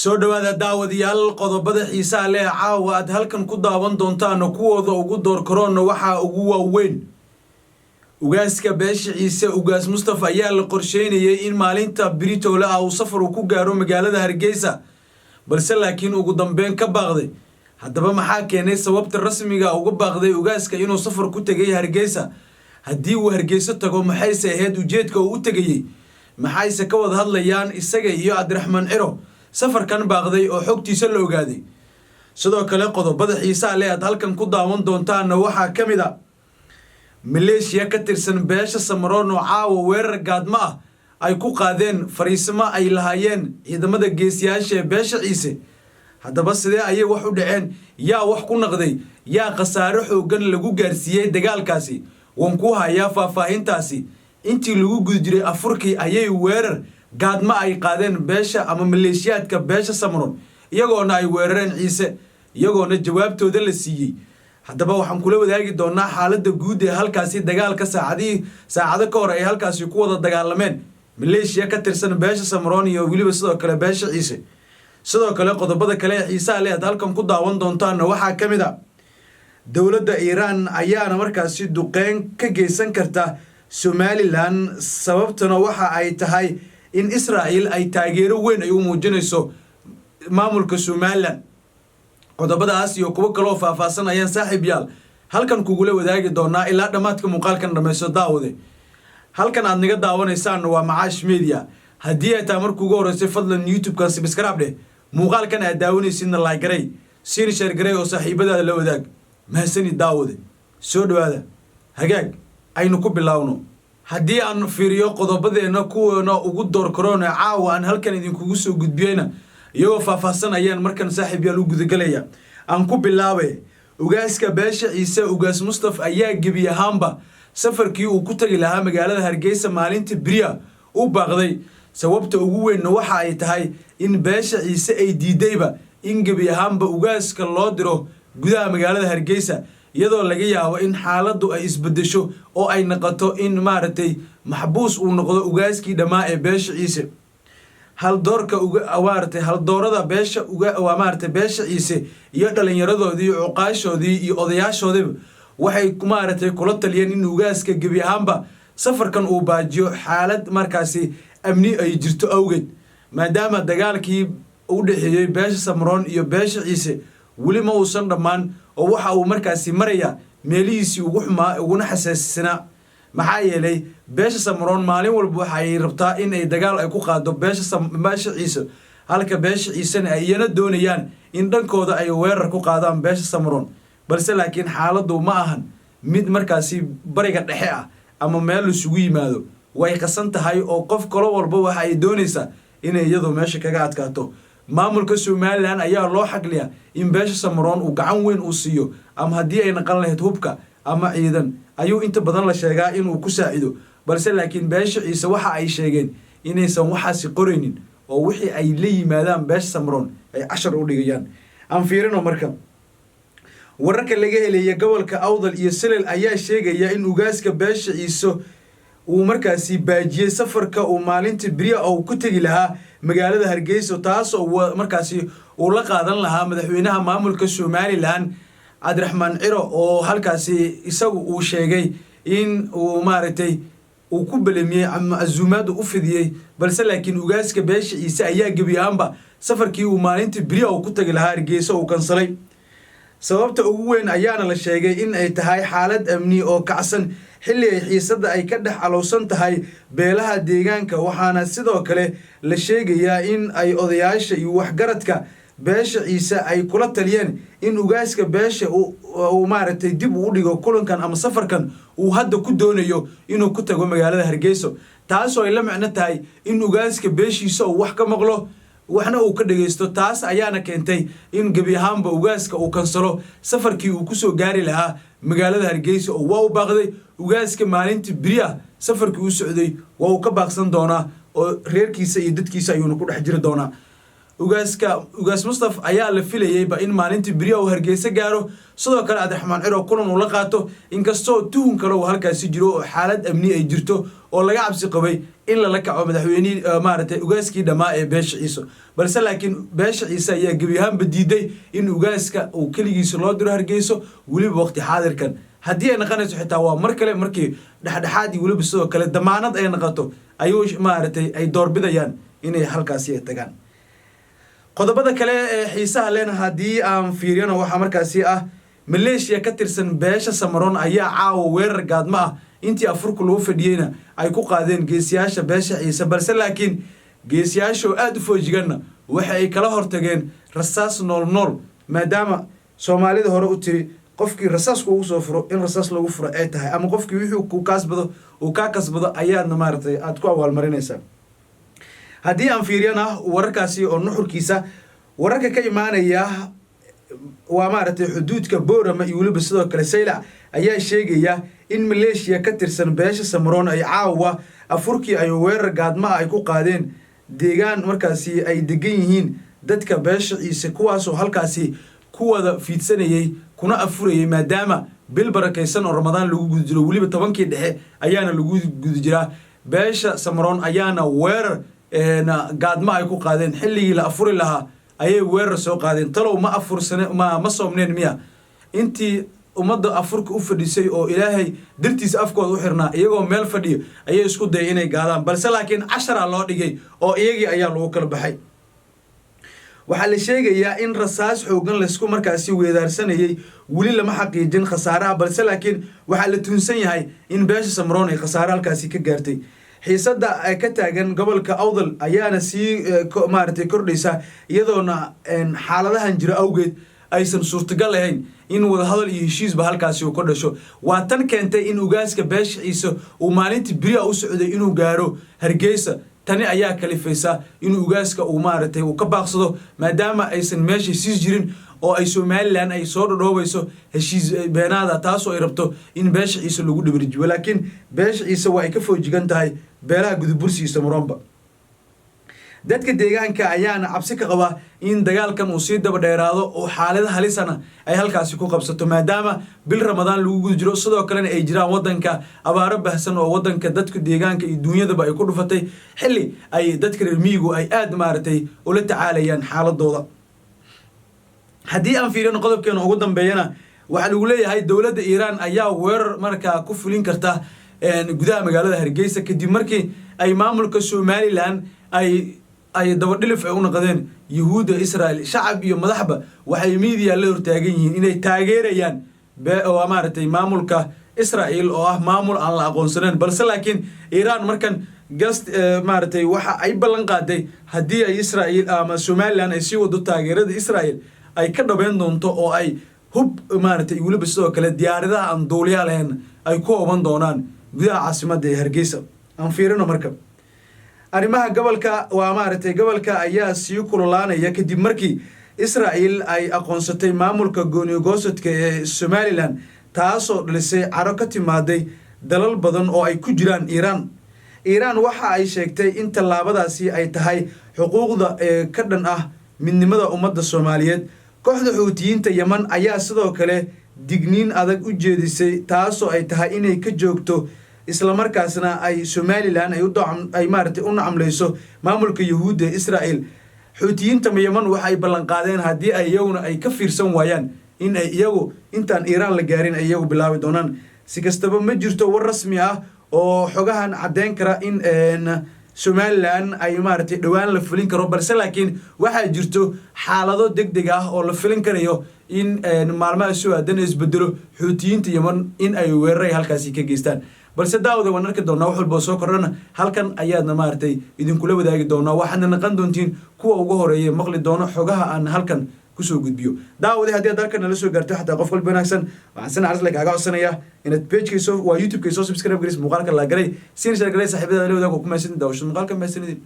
Soo dhowaada, daawadayaal. Qodobada xiisaha leh caawa aad halkan ku daawan doontaan kuwooda ugu doorkaroonna waxaa ugu waaweyn: ugaaska beesha Ciise, Ugaas Mustafa, ayaa la qorsheynayay in maalinta biritoole ah uu safar uu ku gaaro magaalada Hargeysa, balse laakiin ugu dambeyn ka baaqday. Haddaba maxaa keenay sababta rasmiga uga baaqday ugaaska inuu safar ku tegay Hargeysa? Haddii uu Hargeyso tago, maxayse ahayd ujeedka uu u tegayey? Maxayse ka wada hadlayaan isaga iyo Cabdiraxmaan Ciro safarkan baaqday oo xogtiisa la ogaaday? Sidoo kale, qodobada xiisaha leh aad halkan ku daawan doontaanna waxaa ka mid a maleeshiya ka tirsan beesha Samaroon oo caawa weerar gaadmo ah ay ku qaadeen fariisimo ay lahaayeen ciidamada geesiyaasha ee beesha Ciise. Haddaba sidee ayay wax u dhaceen? Yaa wax ku naqday? Yaa khasaare xooggan lagu gaarsiiyey dagaalkaasi? Waan ku hayaa faahfaahintaasi. Intii lagu guda jiray afurkii ayay weerar gaadmo ay qaadeen beesha ama maleeshiyaadka beesha Samaroon, iyagoona ay weerareen Ciise, iyagoona jawaabtooda la siiyey. Haddaba waxaan kula wadaagi doonaa xaaladda guud ee halkaasi dagaalka saacadihii saacado ka hor ay halkaasi ku wada dagaalameen maleeshiya ka tirsan beesha Samaroon iyo weliba sidoo kale beesha Ciise. Sidoo kale, qodobada kale ee xiisaha leh aad halkan ku daawan doontaanna waxaa ka mid a dowladda Iiraan ayaana markaasi duqeyn ka geysan karta Somaliland, sababtuna waxa ay tahay in Israa'il ay taageero weyn ay u muujinayso maamulka Somaliland. Qodobadaas iyo kuwo kaloo faahfaahsan ayaan, saaxiib yaal, halkan kugula wadaagi doonaa. Ilaa dhammaadka muuqaalkan dhammayso, daawade. Halkan aad naga daawanaysaan waa Macaash Media. Haddii ay tahay markuu ugu horreysay, fadlan YouTube-kan subscribe dheh, muuqaalkan aad daawanaysidna like garay, siina share garay oo saaxiibadaada la wadaag. Mahasani, daawade. Soo dhowaada. Hagaag, aynu ku bilaawno. Haddii aan fiiriyo qodobadeenna kuweena ugu doorkaroona caawa aan halkan idinkugu soo gudbiyeyna, iyagoo faahfaahsan ayaan markan, saaxiib yaal, u gudagelaya. Aan ku bilaabay: ugaaska beesha Ciise, Ugaas Mustaf, ayaa gebi ahaanba safarkii uu ku tagi lahaa magaalada Hargeysa maalinta beriya u baaqday. Sababta ugu weynna waxa ay tahay in beesha Ciise ay diidayba in gebi ahaanba ugaaska loo diro gudaha magaalada Hargeysa, iyadoo laga yaabo in xaaladdu ay isbedesho oo ay noqoto in maaragtay maxbuus uu noqdo ugaaskii dhammaa ee beesha Ciise. Haldoorka, maaragtay, haldoorada beesha, waa maaragtay beesha Ciise, iyo dhallinyaradoodii, cuqaashoodii iyo odayaashoodiiba waxay maaragtay kula taliyeen in ugaaska gebi ahaanba safarkan uu baajiyo, xaalad markaasi amni ay jirto awgeed, maadaama dagaalkii u dhexeeyey beesha Samroon iyo beesha Ciise weli ma uusan dhammaan oo waxa uu markaasi marayaa meelihiisii ugu xumaa uguna xasaasisanaa. Maxaa yeelay, beesha Samaroon maalin walba waxa ay rabtaa in ay dagaal ay ku qaado beesha Ciise, halka beesha Ciisena ay iyana doonayaan in dhankooda ay weerar ku qaadaan beesha Samaroon. Balse laakiin xaaladdu ma ahan mid markaasi bariga dhexe ah ama meel laisugu yimaado. Way qasan tahay oo qof kalo walba waxa ay doonaysaa inay iyadu meesha kaga adkaato. Maamulka Somaliland ayaa loo xagliyaa in beesha Samaroon uu gacan weyn uu siiyo, ama haddii ay naqan lahayd hubka ama ciidan ayuu inta badan la sheegaa inuu ku saacido. Balse laakiin beesha Ciise waxa ay sheegeen inaysan waxaasi qoraynin oo wixii ay la yimaadaan beesha Samaroon ay cashar u dhigayaan. Aan fiirino marka. Wararka laga helaya gobolka Awdal iyo Selel ayaa sheegaya in ugaaska beesha Ciise uu markaasi baajiyey safarka uu maalinta beriya oo ku tegi lahaa magaalada Hargeysa, taas oo markaasi uu la qaadan lahaa madaxweynaha maamulka Somaliland, Cabdiraxmaan Ciro, oo halkaasi isagu uu sheegay in uu maaragtay uu ku belemiyey ama casuumaad u fidiyey. Balse laakiin ugaaska beesha Ciise ayaa gebi ahaanba safarkii uu maalinta beriya uu ku tagi lahaa Hargeysa uu kansalay. Sababta ugu weyn ayaana la sheegay in ay tahay xaalad amni oo kacsan, xilli ay xiisadda ay ka dhex alowsan tahay beelaha deegaanka. Waxaana sidoo kale la sheegayaa in ay odayaasha iyo waxgaradka beesha Ciise ay kula taliyeen in ugaaska beesha uu maaragtay dib uu dhigo kulankan ama safarkan uu hadda ku doonayo inuu ku tago magaalada Hargeysa, taasoo ay la micno tahay in ugaaska beeshiisa uu wax ka maqlo, waxna uu ka dhagaysto. Taas ayaana keentay in gebi ahaanba ugaaska uu kansalo safarkii uu kusoo gaari lahaa magaalada Hargeysa, oo waa u baaqday. Ugaaska maalinta beri ah safarkii u socday waa uu ka baaqsan doonaa oo reerkiisa iyo dadkiisa ayuuna ku dhex jiri doonaa. Ugaaska, Ugaas Mustaf, ayaa la filayeyba in maalintii beriya uu Hargeysa gaaro, sidoo kale Cabdiraxmaan Ciro kulan uu la qaato, inkastoo tuhun kale uu halkaasi jiro oo xaalad amni ay jirto oo laga cabsi qabay in lala kaco madaxweynihii, maaragtay, ugaaskii dhammaa ee beesha Ciise. Balse laakiin beesha Ciise ayaa gebi ahaanba diiday in ugaaska uu keligiisa loo diro Hargeyso, weliba waqti xaadirkan. Haddii ay noqonayso xitaa waa mar kale markii dhexdhexaad iyo weliba sidoo kale damaanad ay noqoto ayuu maaragtay ay doorbidayaan inay halkaasi ay tagaan. Qodobada kale ee xiisaha lena haddii aan fiiriyana, waxaa markaasi ah maleeshiya ka tirsan beesha Samaroon ayaa caawa weerar gaadmo ah intii afurka lagu fadhiyeyna ay ku qaadeen geesiyaasha beesha Ciise. Balse laakiin geesiyaasha oo aada u foojiganna waxa ay kala hortageen rasaas nool nool, maadaama Soomaalida hore u tiri qofkii rasaasku ugu soo furo in rasaas lagu furo ay tahay, ama qofkii wixii ku kaasbado uu kaa kasbado ayaadna maaragtay aada ku abaalmarinaysaa. Haddii aan fiiriyana wararkaasi oo nuxurkiisa, wararka ka imaanaya waa maaragtay xuduudka Boorama iyo weliba sidoo kale Saylac ayaa sheegaya in maleeshiya ka tirsan beesha Samaroon ay caawa afurkii ay weerar gaadma ay ku qaadeen deegaan markaasi ay degan yihiin dadka beesha Ciise, kuwaasoo halkaasi ku wada fiidsanayay kuna afurayay, maadaama bil barakaysan oo Ramadaan lagu guda jiro. Weliba 10-kii dhexe ayaana lagu guda jiraa. Beesha Samaroon ayaana weerar gaadma ay ku qaadeen xilligii la afuri lahaa ayay weerar soo qaadeen. Talow ma afursane, ma soomneen miya? Intii ummadda afurka u fadhisay oo Ilaahay dartiisa afkooda u xirnaa, iyagoo meel fadhiyo ayay isku dayay inay gaadaan. Balse laakiin casharaa loo dhigay oo iyagii ayaa lagu kala baxay. Waxaa la sheegayaa in rasaas xoogan laysku markaasi weedaarsanayay. Weli lama xaqiijin khasaaraha, balse laakiin waxaa la tuunsan yahay in beesha Samroon ay khasaare halkaasi ka gaartay. Xiisadda ka taagan gobolka Awdal ayaana sii maaragtay kordhaysa, iyadoona xaaladahan jira awgeed aysan suurtagal ahayn in wadahadal iyo heshiisba halkaasi uu ka dhasho. Waa tan keentay in ugaaska beesha Ciise uu maalintii beriha u socday inuu gaaro Hargeysa. Tani ayaa kalifaysa inuu ugaaska uu maaragtay uu ka baaqsado, maadaama aysan meesha heshiis jirin oo ay Somaliland ay soo dhodhoobayso heshiis beenaada, taasoo ay rabto in beesha Ciise lagu dhibarijibo. Laakiin beesha Ciise waa ay ka foojigan tahay beelaha Gudubursi iyo Samaroonba. Dadka deegaanka ayaana cabsi ka qaba in dagaalkan uu sii daba dheeraado oo xaalada halisana ay halkaasi ku qabsato, maadaama bil Ramadaan lagu guda jiro, sidoo kalena ay jiraan wadanka abaaro bahsan oo wadanka dadka deegaanka iyo duunyadaba ay ku dhufatay, xilli ay dadka reer miyigu ay aada maaragtay ula tacaalayaan xaaladooda. Haddii aan fiirino qodobkeena ugu dambeeyana, waxaa lagu leeyahay dowladda Iiraan ayaa weerar markaa ku fulin karta gudaha magaalada Hargeysa, kadib markii ay maamulka Somaliland ay dabadhilif ay u noqdeen Yuhuudda Israel. Shacab iyo madaxba waxay media la hortaagan yihiin inay taageerayaan waa maaragtay maamulka Israel oo ah maamul aan la aqoonsanayn. Balse laakiin Iiraan markan gast maaragtay waxa ay ballan qaaday haddii ay Israel ama Somaliland ay sii wado taageerada Israel ay ka dhabeyn doonto oo ay hub maaragtay weliba sidoo kale diyaaradaha aan duuliyaa lahayn ay ku oban doonaan gudaha caasimadda ee Hargeysa. Aan fiirino marka arrimaha gobolka. Waa maaragtay gobolka ayaa sii kululaanaya kadib markii Israel ay aqoonsatay maamulka goonigosadka ee Somaliland, taasoo dhalisay caro ka timaaday dalal badan oo ay ku jiraan Iiraan. Iiraan waxa ay sheegtay in tallaabadaasi ay tahay xuquuqda ee ka dhan ah midnimada ummadda Soomaaliyeed. Kooxda Xuutiyiinta Yeman ayaa sidoo kale digniin adag u jeedisay, taasoo ay tahay inay ka joogto islamarkaasna ay Somaliland ay maaragtay u nacamleyso maamulka Yuhuudda ee Israel. Xuutiyiinta Yeman waxay ballanqaadeen haddii ay iyaguna ay ka fiirsan waayaan in ay iyagu intaan Iiraan la gaarin ay iyagu bilaabi doonaan. Si kastaba, ma jirto war rasmi ah oo xogahan caddeyn kara in Somaliland ay maaragtay dhowaan la fulin karo. Balse laakiin waxaa jirto xaalado deg deg ah oo la filin karayo in maalmaha soo aadan isbedelo Xuutiyiinta Yeman in ay weeraray halkaasi ka geystaan. Balse daawada, waan arki doonaa. Wax walba soo kordhana halkan ayaadna maaragtay idinkula wadaagi doonaa, waxaadna naqan doontiin kuwa ugu horeeya maqli doono xogaha aan halkan kusoo gudbiyo. Daawade, haddii aad halkan nala soo gaarto, xataa qof qalbi wanaagsan, waxaan si naxariis leh kaaga codsanayaa inaad pagekayso waa YouTube-kay soo subscribe gareys, muuqaalka la galay siin share galay, saaxiibada la wadaag. Oo ku mahadsanid daawashada muuqaalka. Mahadsanidin.